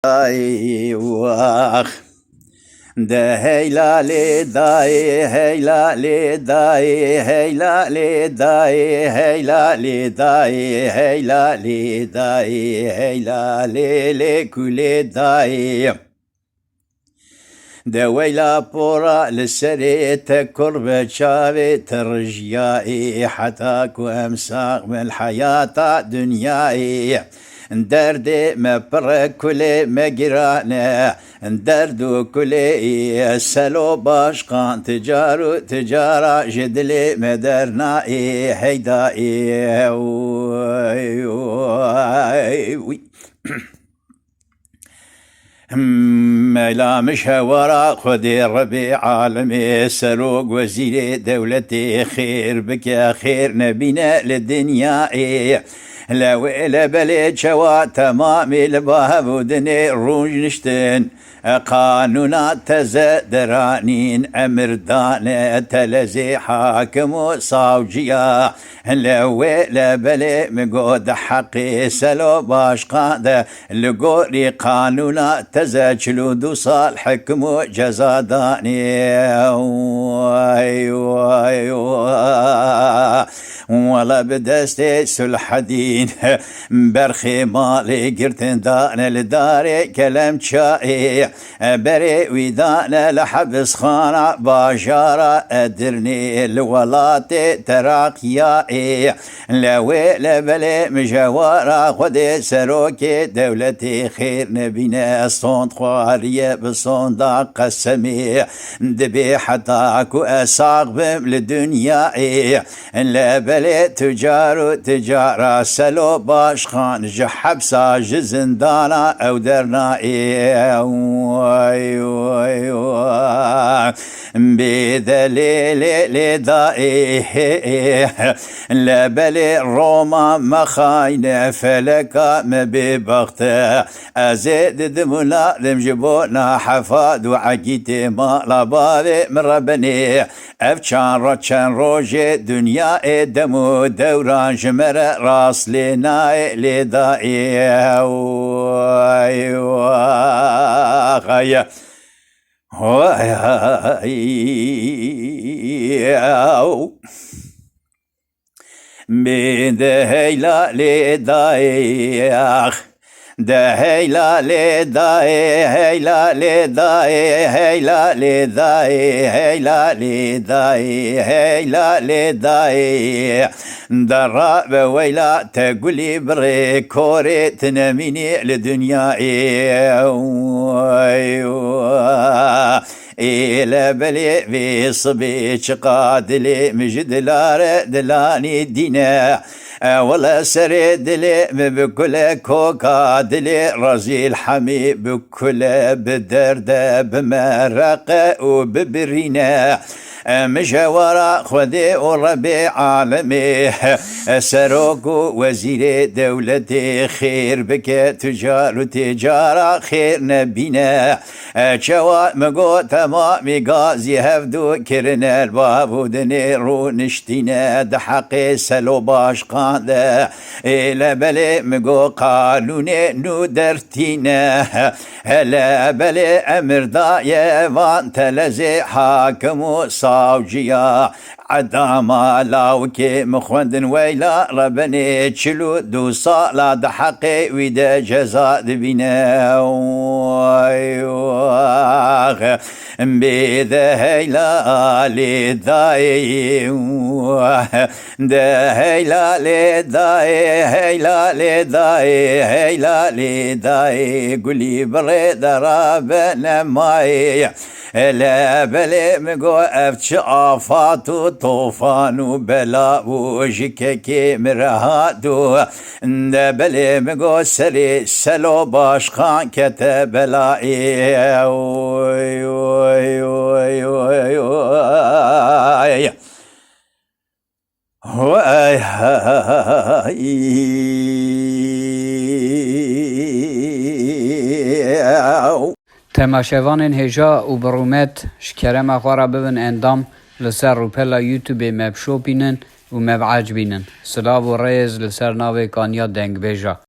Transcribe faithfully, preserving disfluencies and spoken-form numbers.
Ay, wax. De heyla lê dayê, heyla lê dayê, heyla lê dayê, heyla lê dayê, heyla lê dayê, heyla lê lê kulê dayê. De weyla pora li serê te kur be çavê te rijiyayê, heta ku em sax bin heyata dinyayê. Derdê me pir e kulê me giran e, derd û kulê selo başqan, ticar û ticara ji dilê me dernayê, heyda ê. Mela min ji hewara Xwedê Rebê alemê, serok wezîrê dewletê xêr bike, xêr nebîne li dinyayê. Le wê le belê çewa temamê li bahev û dinê rûniştin. Qanûna teze deranîn emir dane telezê hakim û savciya. Le wê le belê min got heqê selo başqan de. Li gorî qanûna teze çil û du sal hikm û ceza danê. Way, way, way. Wele bi destê Sulhedîn berxê malê girtin dane li darê kelemçayê. Berê wî dane li hebisxana bajara Edirnê li welatê Teraqiyayê. Le wê le belê mijewara Xwedê serokê dewletê xêr nebîne, sond xwariye bi sonda qesemê. Dibê heta ku ez sax bim li dinyayê, le belê tucar û ticara selo başxan ji hepsa, ji zindana ew dernayê. Oy, oy, oy. Bê delê lê lê dayê, le belê Roma me xayne, feleka me bêbext e. Ez ê didim û nadim ji bona hefad û egîtê mala bavê min re binê. Ev çend ro-, çend rojê dinyayê dem û dewran ji me re rast lê nayê, lê dayê. Oy, oy. Hoy, ay, aw. Min de heyla lê dayê, ax. De heyla lê dayê, heyla lê dayê, heyla lê dayê, heyla lê dayê, heyla lê dayê. De rabe weyla te gulî birê, korê tinemînî li dinyayê. Ê le belê vê sibê çiqa dilê min ji dilare dilanî dîne. E, wele serê dilê min bi kule koka dilê rezîl hemî bi kule bi derde bi mereqe û bi birîne. Mijewara Xwedê û Rebê alemê, serok û wezîrê dewletê xêr bike, tucar û têcara xêr nebîne. Çawa min got temamî gazî hevdû kirine, li bav û dinê rûniştîne, di heqê selo başqan de. Ê le belê min got qanûnê nû dertîne. Hele belê emir daye van telezê hakim û savciya. Edama lawikê min xwendin weyla rebenê çil û du sala di heqê wî de ceza dibîne. Oy, oy. Bê de heyla lê dayê. De heyla lê dayê, heyla lê dayê, heyla lê dayê, gulî birê de rabe nemayê. Ele belê min got ev çi afat û tofan û bela bû, ji kekê min re hat û de belê min got serê selo başqan kete belayê. Oy, oy, oy, oy, oy. Hey, hey. Temaşevanên hêja û bi rûmet, ji kerema xwe re bibin endam, li ser rûpela YouTube-ê me bişopînin û me biecibînin. Silav û rêz li ser navê Kanya Dengbêja.